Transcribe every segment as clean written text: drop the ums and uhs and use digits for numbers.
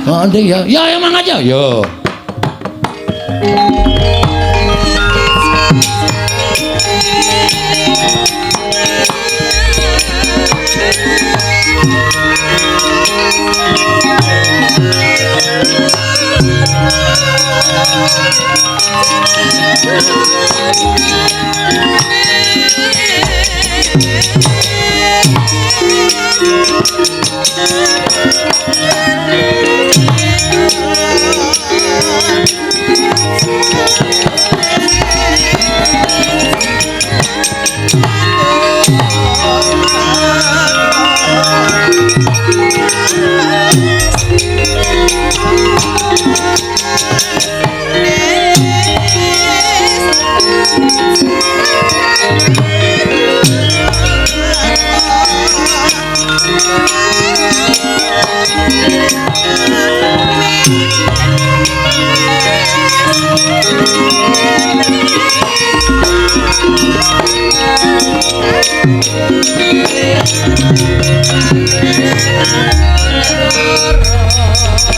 Oh, ndek ya. Ya ya mangkat ya. Yo.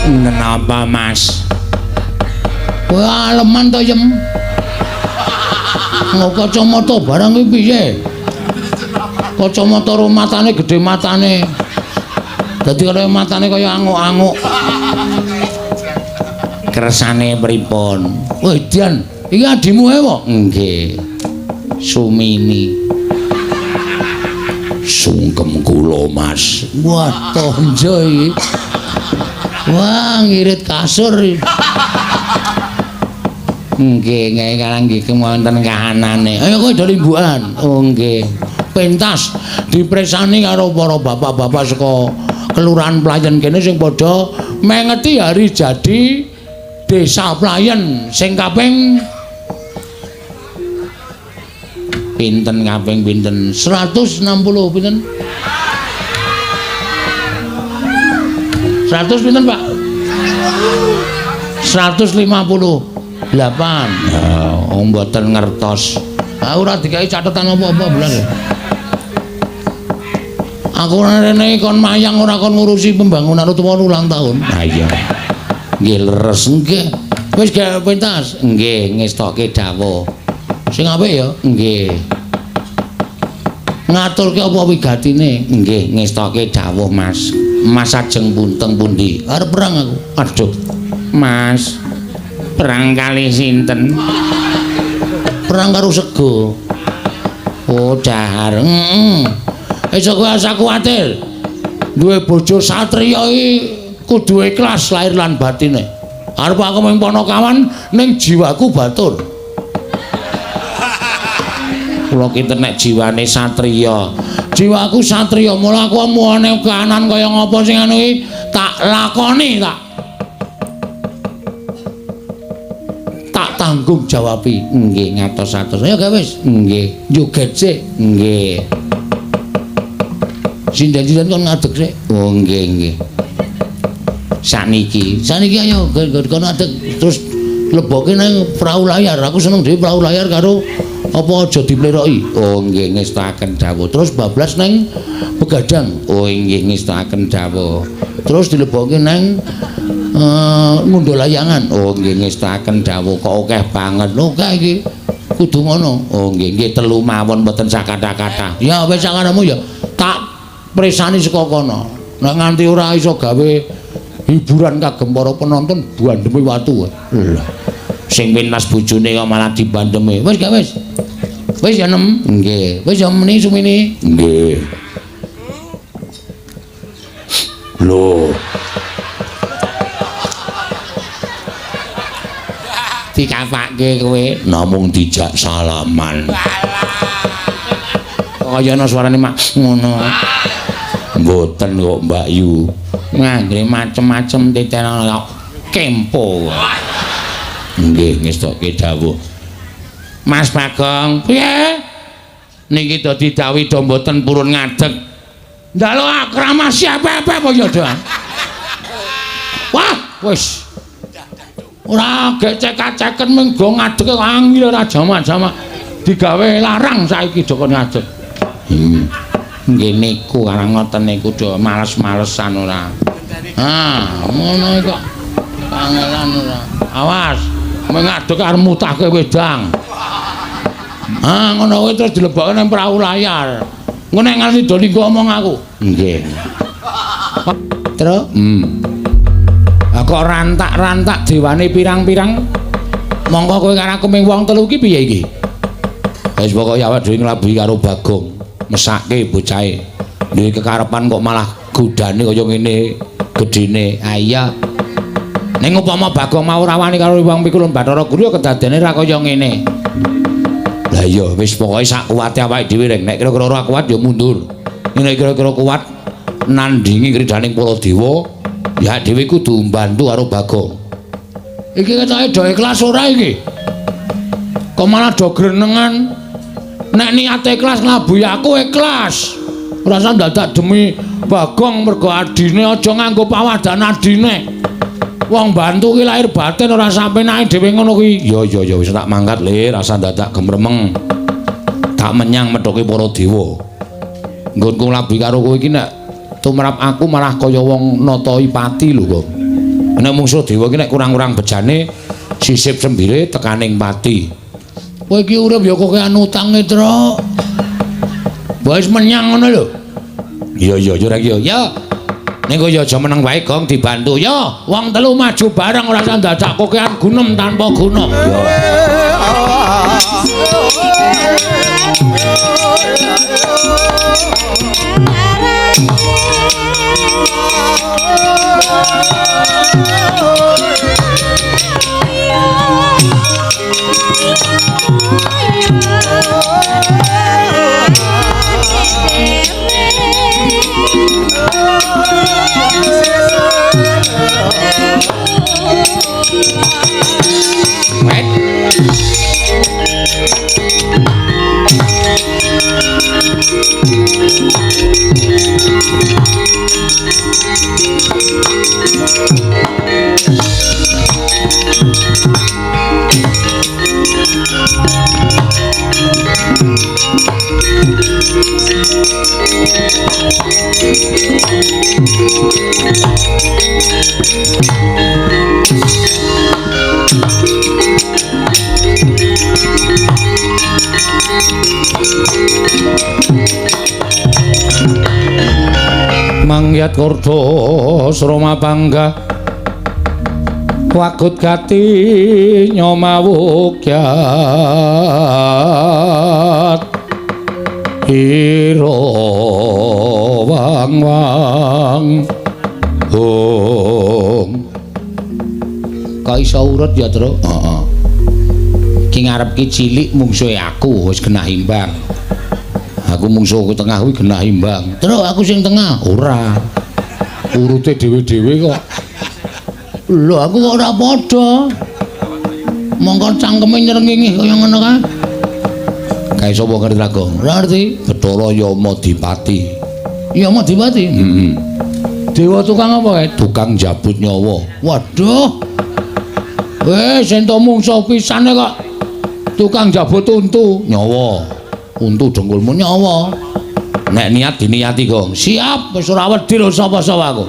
Kenapa, Mas? Kowe aleman to, Yem? Nggo kacamata barang iki piye? Kacamata ro matane gedhe matane. Dadi kaya matane kaya anguk-anguk. Kersane pripun? Wah, Dian, iki adimu ae po? Nggih. Sumini. Sungkem kula, Mas. Wah, tonjo iki. Wah, ngirit kasur. Nggih, nggih karang nggih wonten kahanane. Ayo kowe do limbukan. Oh nggih. Pentas dipresani karo para bapak-bapak saka Kelurahan Playen kene sing padha mengeti hari jadi Desa Playen sing kaping pinten kaping pinten? 160 pinten? 100 pinten, Pak? 158. Oh, mboten ngertos. Ah ora dikai catetan apa-apa bener. Aku rene kon mayang ora kon ngurusi pembangunan utawa ulang tahun. Ha iya. Nggih leres nggih. Wis gak pentas. Nggih, ngestoke dawuh. Sing apik ya? Nggih. Ngaturke apa wigatine? Nggih, ngestoke dawuh, Mas. Mas ajeng punteng pundi? Arep perang aku. Aduh. Mas, perang kali sinten? Perang karo sego. Oh, dahar. Heeh. Aja kowe asa kuwatir. Duwe bojo satriya iki kudu ikhlas lahir lan batine. Arep aku mung panakawan ning jiwaku batur. Kula kinten nek jiwane satriya. Jiwaku satriya, mula aku omongane kahanan kaya ngapa sing anu iki tak lakoni, tak tanggung jawabi. Nggih, ngatos-atos. Ayo gawe wis. Nggih, joget sik. Nggih. Sinden-sinden kon ngadeg sik. Oh, nggih, nggih. Sakniki, sakniki ayo kon ngadeg terus leboke nang perahu layar. Aku seneng dhewe perahu layar karo apa aja dipleroki. Oh nggih, ngestakaken dawuh. Terus bablas nang begadang. Oh nggih, ngestakaken dawuh. Terus dilebokke nang ngundha layangan. Oh nggih, ngestakaken dawuh. Kok akeh banget. Akeh iki. Kudu ngono. Oh nggih, nggih telu mawon mboten sakathah-kathah. Ya wis sakarepmu ya tak presani saka kono. Nek nganti ora iso gawe hiburan kagem para penonton bandheme watu. Lah sing pentas bojone kok malah dibandheme. Wis gak wis. Wis ya nem. Nggih. Wis ya meni sumini. Nggih. Lho. Dikapake kowe namung dijak salaman. Kaya ana suarane mak ngono. Mboten kok Mbak Yu. Ngangge macem-macem titen kempo. Nggih, ngestokke dawuh. Mas Bagong, piye? Niki dadi dawuh do mboten purun ngadeg. Njaluk akramasi apa-apa apa ya, Dak? Wah, wis. Ora gek cekak-ceken mung go ngadeg angel ora jamak-jamak. Digawe larang saiki do kon ngadeg. Nggih niku karang ngoten niku do males-malesan ora. Ah, ngono kok. Kangelan ora. Awas, mengadeg arep mutahke wedang. Ah, ngono kuwi terus dilebokke nang perahu layar. Engko nek nganti do linggo omong aku. Nggih. Terus, Ah kok rantak-rantak dewane pirang-pirang. Mongko kowe karo aku ming wong telu iki piye iki? Wis pokoke awake dhewe nglabuhi karo Bagong, mesake bocahe. Duwe kekarepan kok malah godane kaya ngene gedene. Ah iya. Ning upama Bagong mau ora wani karo wong pikulun Bathara Guru ya kedadene ra kaya ngene. Lah iya wis pokoke sak kuwate awake dhewe reng. Nek kira-kira ora kuat ya mundur. Nek kira-kira kuat nandingi kridaning para dewa, ya dhewe kudu mbantu karo Bagong. Iki ketoke do ikhlas ora iki? Kok malah do grenengan? Nek niate ikhlas nglabuhi aku ikhlas. Ora usah dadak demi Bagong mergo adine aja nganggo pawadan adine. Wong bantu ki lahir batin ora sampe nae dhewe ngono kuwi. Ya ya ya wis tak mangkat le, rasa dadak gemremeng. Tak menyang methuke para dewa. Nggonku nglabuhi karo kowe iki nek tumrap aku malah kaya wong natoi pati lho kok. Nek mungsuh dewa iki nek kurang-kurang bejane sisip sembire tekaning pati. Kowe iki urip ya kokean utange, Truk. Wis menyang ngono lho. Iya iya ya rek ya. Ya. Ning kowe ya aja meneng wae Gong dibantu. Ya, wong telu maju bareng ora usah dadak kokean gunem tanpa guna. Ya. Mangyat kordo sroma bangga wagut gati nyomawukyat ira wang wang hong. Kok iso urut ya, Truk? Heeh. Ki ngarep ki cilik mungsuhe aku wis genah imbang. Aku mungsuhku tengah kuwi genah imbang. Truk aku sing tengah. Ora. Urute dhewe-dhewe kok. Lho aku kok ora padha. Mongko cangkeme nyrengingi kaya ngono kae. Kae sapa ngerti lagu? Ora ngerti. Bathara Yamadipati. Yamadipati? Heeh. Dewa tukang apa kae? Tukang njabut nyawa. Waduh. Wis ento mungsuh pisane kok. Tukang njabut untu nyawa. Untu dengkulmu nyawa. Nek niat diniati, Gong. Siap, wis ora wedi lho sapa-sapa aku.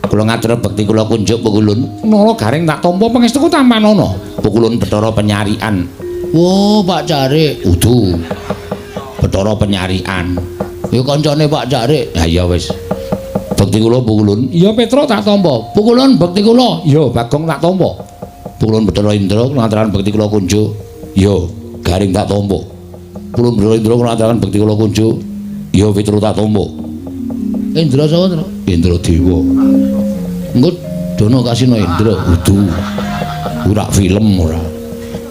Kula ngatur bekti kula kunjuk pukulun. Nala garing tak tampa pangestuku tampanana. Pukulun Bathara Penyarian. Wo, Pak Carik. Udu. Bathara Penyarian. Ya kancane Pak Carik. Ha iya wis. Bekti kula pukulun. Iya Petruk tak tampa. Pukulun bekti kula. Iya Bagong tak tampa. Pukulun Bathara Indra kula ngaturaken bekti kula kunjuk. Iya garing tak tampa. Pukulun Bathara Indra kula ngaturaken bekti kula kunjuk. Iya Petruk tak tampa. Indra sapa, Truk? Indra Dewa. Engko dono kasino Indra. Udu. Ora film ora.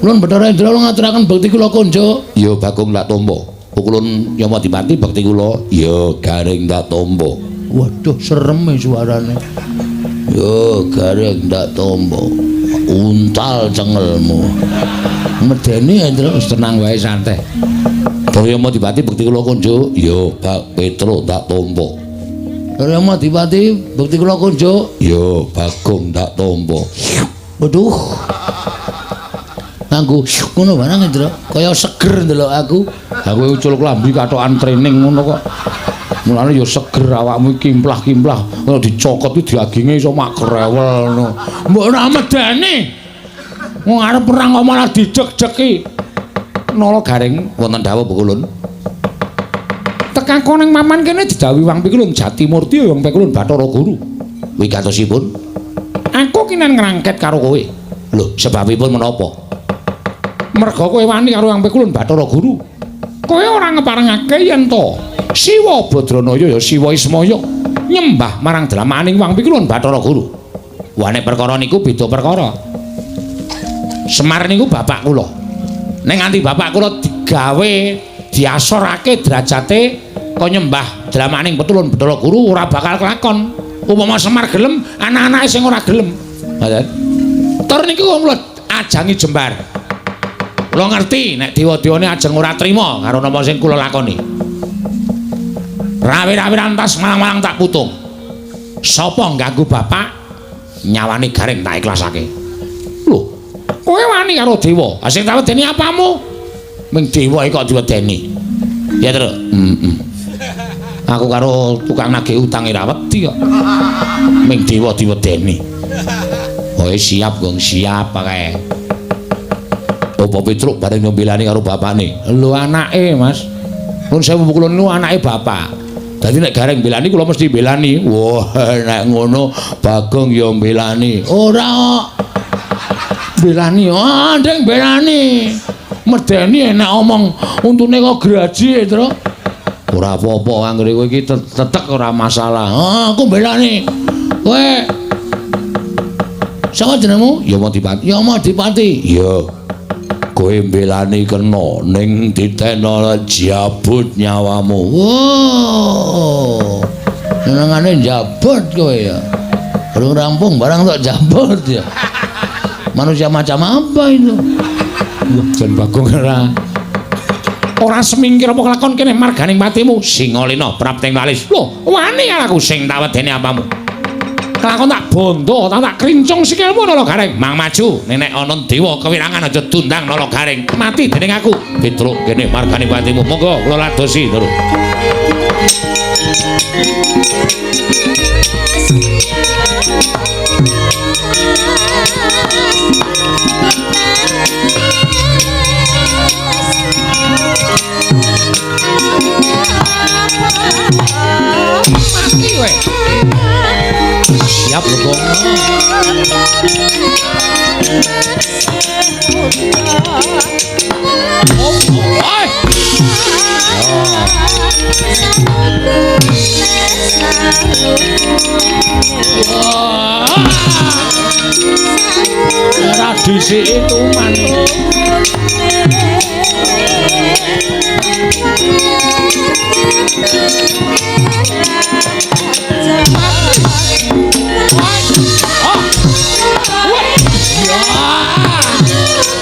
Kulun Bathara Indra kula ngaturaken bekti kula kunjuk. Iya Bagong tak tampa. Pukulun Yamadipati bekti kula. Iya garing tak tampa. Waduh serem e suarane. Yo garing tak tampa. Untal cengelmu. Medeni Indra wis tenang wae santai. Bathara Yamadipati bekti kula kunjuk. Iya Bak Petruk tak tampa. Bathara Yamadipati bekti kula kunjuk. Iya Bagong tak tampa. Waduh. Nganggo ngono barang Indra, kaya seger ndelok aku. Aku ucul klambi katokan training ngono kok. Mulane ya seger awakmu iki kimplah-kimplah, ora dicokot iki daginge iso mak krewel ngono. Mbok ora medeni. Wong arep perang kok malah dideg-degi. Nala Gareng wonten dawuh Pukulun. Tekako ning papan kene didhawuhi Wang Pikulun Jatimurti Wang Pikulun Bathara Guru. Wigatosipun aku kinen ngrangket karo kowe. Lho, sebabipun menapa? Merga kowe wani karo Wang Pikulun Bathara Guru. Kowe ora ngeparengake yen to Siwa Badranaya ya Siwa Ismaya nyembah marang dramaning Wang Pikulun Bathara Guru. Wah nek perkara niku beda perkara. Semar niku bapak kula. Nek nganti bapak kula digawe diasorake derajate kok nyembah dramaning Petulun Bathara Guru ora bakal kelakon. Upama Semar gelem, anak-anake sing ora gelem. Ngoten. Tur niku kula ajangi jembar. Kula ngerti nek dewa-dewane ajeng ora trima karo napa sing kula lakoni. Rawi-rawi rantas malang-malang tak putung. Sapa ngganggu bapak nyawane Gareng tak ikhlasake. Lho, kowe wani karo dewa. Ha sing tak wedeni apamu? Ming dewa iki kok diwedeni. Ya, Tru. Heeh. Aku karo tukang nagih utang ora wedi kok. Ming dewa diwedeni. Oh, siap, Gong, siap kae. Apa Petruk bareng nyembelani karo bapakne. Lho anake, Mas. Nun sewu kula niku anake bapak. Dadi nek Gareng mbelani kula mesti mbelani. Wah, nek ngono Bagong ya mbelani. Ora kok. Mbelani, ah ndeng mbelani. Medeni enak omong untune kok graji, Tru. Ora apa-apa anggere kowe iki tetek ora masalah. Ah, aku mbelani. Kowe sapa jenengmu? Yamadipati. Yamadipati. Iya. Kowe mbelani kena ning ditena jabut nyawamu. Wow. Senengane jabut kowe ya. Durung rampung barang tok jabut ya. Manusia macam apa itu? Wah, jan Bagong ora semingkir apa kelakon kene marganing patimu. Singalena prapting walis. Lho, wani aku sing tak wedeni apamu. Kelakon tak bondo, tak krincung sikilmu Nala Gareng. Mang maju, nek ana dewa kewirangan aja dundang Nala Gareng. Mati dening aku. Petruk kene marganing patimu. Monggo kula ladosi, Tru. Mati kowe. Siap lho, Gong. Oh, oi. Ora disiki tuman.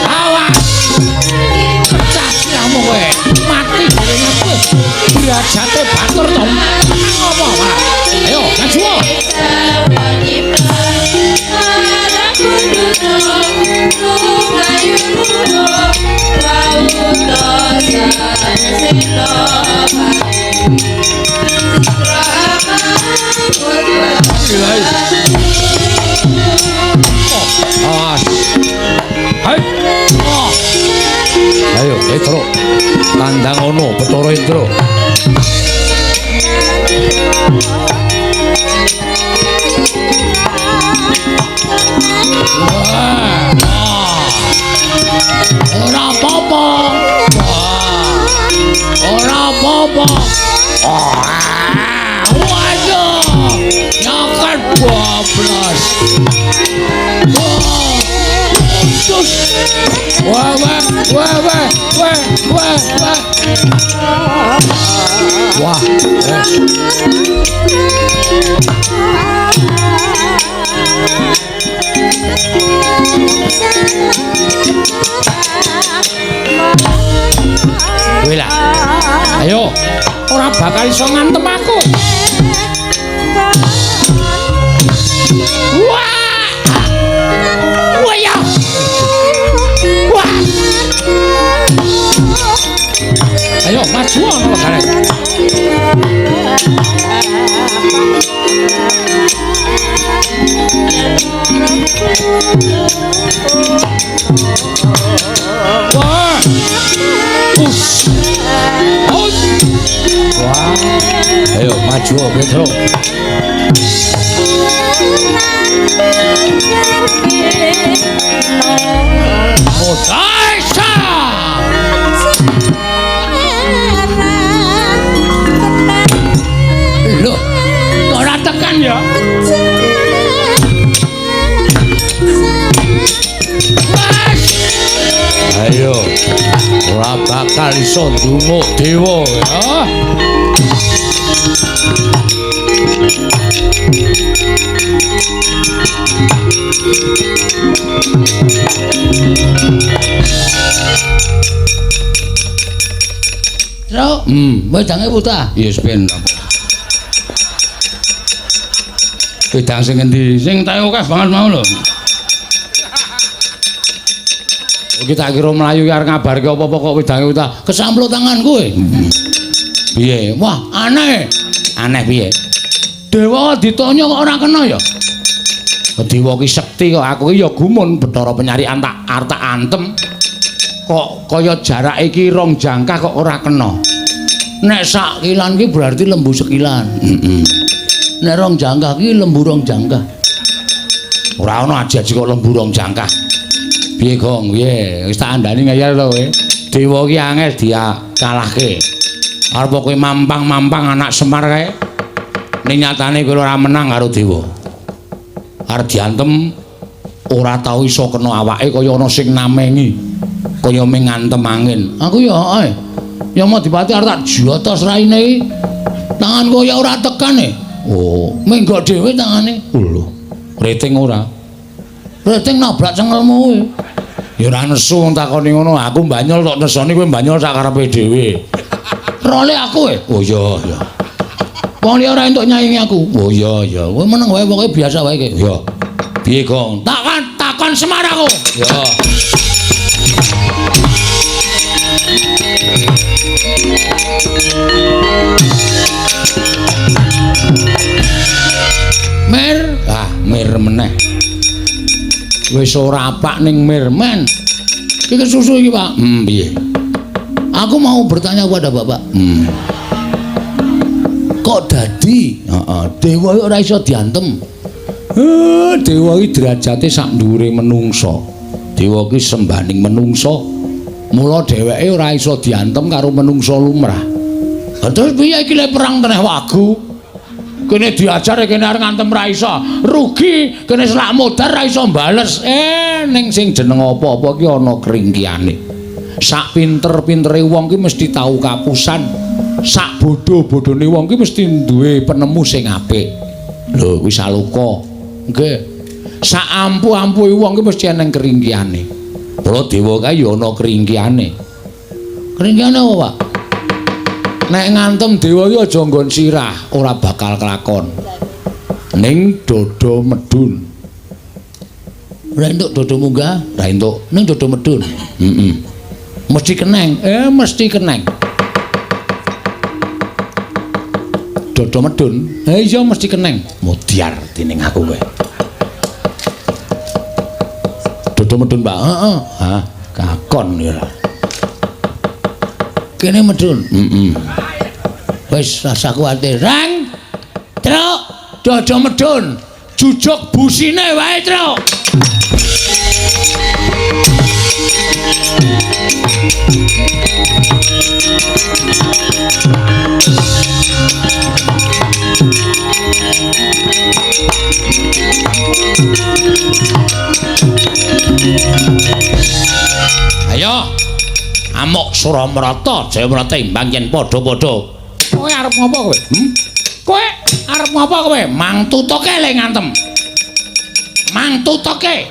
Awas. Pecah sirahmu kowe. Mati dewe aku. Derajate batur to. Ngopo, Pak? Ayo, maju. Awas. Hai. Ayo, Petro. Tandang ono Bathara Indra. Ora apa-apa. Ora apa-apa. Waduh. Nyoket bablas. Wah. Wah, wah, wah, wah, wah, wah, wah. Wah, kowe lah. Ayo, ora bakal iso ngantem aku. Wah! Wah ya. Wah. Ayo maju ana Gareng. Wah. Us. Us. Wah. Ayo maju Petro. Odaisa. Loh, ora tekan ya? Mas. Ayo, ora bakal iso ndumuk dewa ya. Truk, wedange putah. Ya wis ben. Wedang sing endi? Sing tae akeh banget mau lho. Iki tak kira mlayu arep ngabarke apa-apa kok wedange utah. Kesampluk tangan kowe. Piye? Wah, aneh. Aneh piye? Dewa ditanya kok ora kena ya? Dewa ki sekti kok, aku ki ya gumun Bathara Penyarikan tak arep tak antem. Kok kaya jarake iki rong jangkah kok ora kena. Nek sak kilan ki berarti lembu sekilan. Heeh. Nek rong jangkah ki lembu rong jangkah. Ora ana aji-aji kok lembu rong jangkah. Piye Gong? Piye? Wis tak andani ngeyel to kowe. Dewa ki angel dikalahke. Arep kowe mampang-mampang anak Semar kae. Ning nyatane kowe ora menang karo dewa. Arep diantem ora tau iso kena awake kaya ana sing namengi. Kaya ming ngantem angin. Aku ya heeh. Ya Madipati arep tak jotos raine iki. Tanganku ya ora tekan e. Oh, menggok dhewe tangane. Lho, rating ora. Rating nabrak cengelmu kuwi. Ya ora nesu wong takoni ngono. Aku mbanyol tok nesoni kowe mbanyol sak karepe dhewe. Role aku e. Oh iya, iya. Wong liya ora entuk nyaingi aku. Oh iya, iya. Kowe meneng wae pokoke biasa wae iki. Iya. Piye, Gong? Takon, takon Semar aku. Iya. Mir, ah mir meneh. Wis ora apak ning mirmen. Iki susu iki, Pak. Piye? Aku mau bertanya kepada Bapak. Kok dadi? Heeh, dewa ora iso diantem. Dewa iki derajate sak dhuwure menungsa. Dewa iki sembaning menungsa. Mula dheweke ora iso diantem karo menungsa lumrah. Lah terus piye iki lek perang teneh wagu? Kene diajar kene arep ngantem ra iso. Rugi, kene selak modar ra iso bales. Ning sing jeneng apa-apa ki ana kringkiyane. Sak pinter-pintere wong ki mesti tau kapusan. Sak bodho-bodhone wong ki mesti duwe penemu sing apik. Lho, kuwi saloka. Nggih. Sak ampuh-ampuhe wong ki mesti eneng kringkiyane. Mula dewa kae ya ana kringkiyane. Kringkiyane apa, Pak? Nek ngantem dewa iki aja nggon sirah, ora bakal kelakon. Ning dodo medun. Ora entuk dodo munggah, ora entuk. Ning dodo medun. Heeh. Mesti keneng. Mesti keneng. Dodo medun. Iya mesti keneng. Mudyar dening aku kowe. Dodo medun, Pak. Heeh. Hah, kakon ya. Kene medun. Heeh. Wis rasa kuwatir. Rang. Truk, dodo medun. Jujuk busine wae, Truk. Ayo. Amuk Suramrata, Jayamrata imbang yen padha-padha. Kowe arep ngopo kowe? Kowe arep ngopo kowe? Mang tutuke le ngantem. Mang tutuke.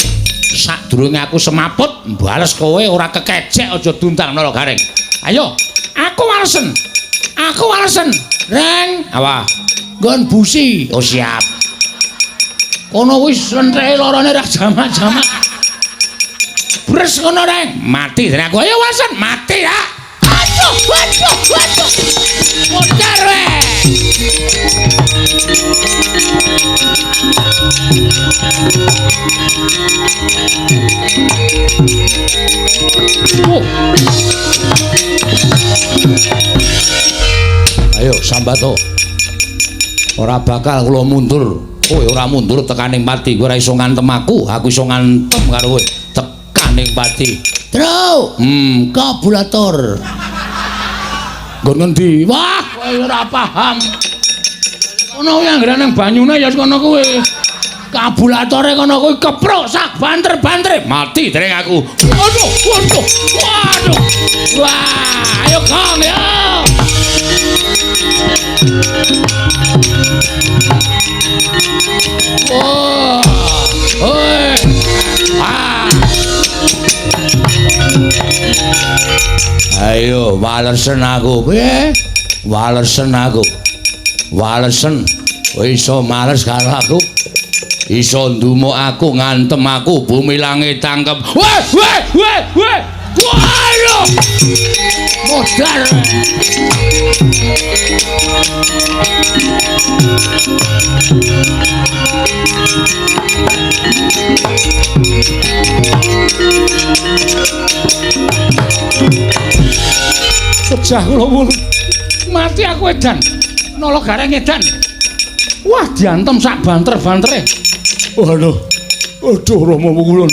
Sadurunge aku semaput, mbales kowe ora kekejek aja dundang Nala Gareng. Ayo, aku walesen. Aku walesen. Reng, awa. Nggon busi. Oh siap. Kono wis lentreke lorone ra jamak-jamak. Bres ngono Reng, mati dene aku. Ayo walesen, mati ya. Aduh, aduh, aduh. Modar we. Oh. Ayo sambato. Ora bakal kula mundur. Kowe ora mundur tekaning pati. Kowe ora iso ngantem aku, aku iso ngantem karo kowe. Tekaning pati. Tru. Kabulator. Nggon ngendi? Wah, kowe ora paham. Kono kuwi anggere nang banyune ya kono kuwi. Kabulatore kono kuwi keprok sak banter-bantere. Mati dereng aku. Waduh, waduh. Waduh. Wah, ayo Kang ya. Wah. Hoi. Ah. Ayo walesen aku. Piye? Walesen aku. Walesen. Iso males karo aku. Iso ndumuk aku, ngantem aku, bumi langit tangkep. Weh, weh, weh, weh. Waduh. Modar. Pecah kula wulu. Mati aku edan. Nolo gareng edan. Wah, diantem sak banter-bantere. Waduh. Aduh Rama Wukulun.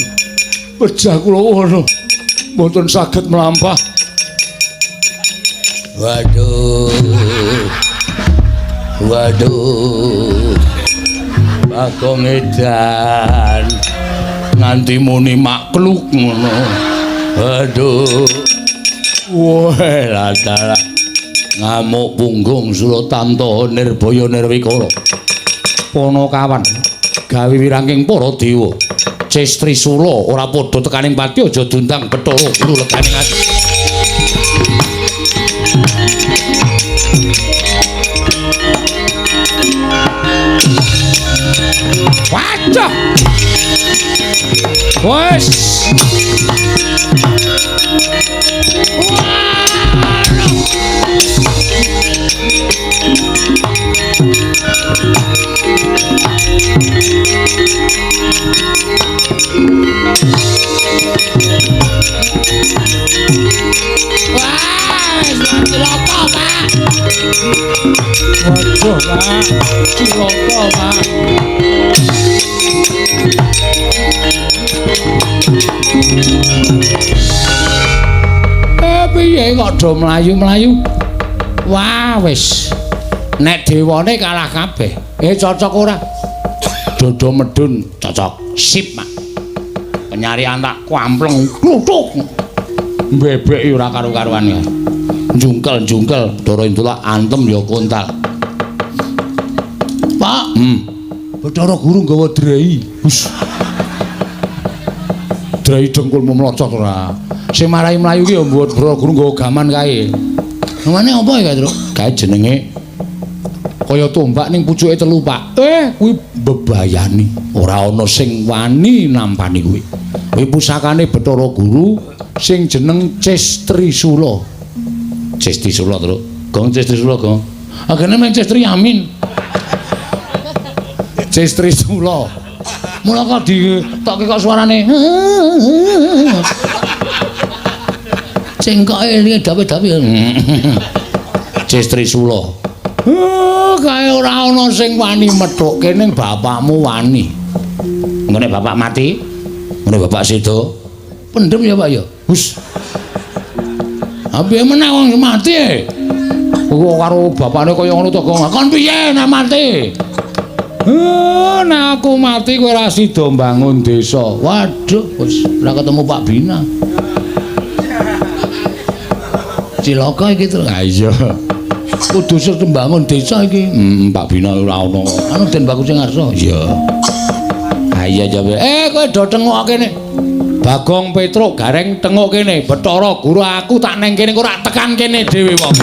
Pecah kula waduh. Mboten saged mlampah. Waduh. Waduh. Bagong edan. Nganti muni makluk ngono. Waduh. Wah, dalah. Ngamuk punggung Suratanto Nirbaya Nirwikara. Panakawan gawe wirangking para dewa. Ces Trisula ora padha tekaning pati aja diundang Bathara Guru leganing ati. Waduh. Wes. Wah, cilaka, Pak. Waduh, Pak. Cilaka, Pak. Piye kok do mlayu-mlayu? Wah, wis. Nek dewane kalah kabeh. Cocok ora? Dodo medun cocok. Sip, Mak. Penyarian tak kampleng kluthuk. Mbebeki ora karu-karuan ya. Jungkel-jungkel Bathara Indra antem ya kontal. Pak, Bathara Guru nggawa drei. Hus. Drei dengkulmu mlocot ora. Sing marai mlayu ki ya mbok Bathara Guru nggawa gaman kae. Namane apa ya, Truk? Kae jenenge kaya tombak ning pucuke telu, Pak. Kuwi bebayani. Ora ana sing wani nampani kuwi. Kuwi pusakane Bathara Guru sing jeneng Ces Trisula. Ces Trisula, Truk. Gong Ces Trisula, Gong. Agene men Ces Triamin. Ces Trisula. Mula kok ditokke kok suarane. Cengkoke elinge dawe-dawe. Ces Trisula. Kae ora ana sing wani methukke ning bapakmu wani. Ngene bapak mati, ngene bapak seda. Pendem ya, Pak ya. Hus. Ha piye meneh wong mati? Kok karo bapakne kaya ngono to, Gong. Kon piye nek mati? Nek aku mati kowe ora sida mbangun desa. Waduh, wis ora ketemu Pak Bina. Cilaka iki to. Ha iya. Kudu mbangun desa iki. Pak Bina ora ono. Anu Den Bagus sing ngarsa. Iya. Ha iya jawe. Kowe do tengok kene. Bagong Petruk gareng tengok kene. Bathara Guru aku tak neng kene kok ora tekan kene dhewe wong.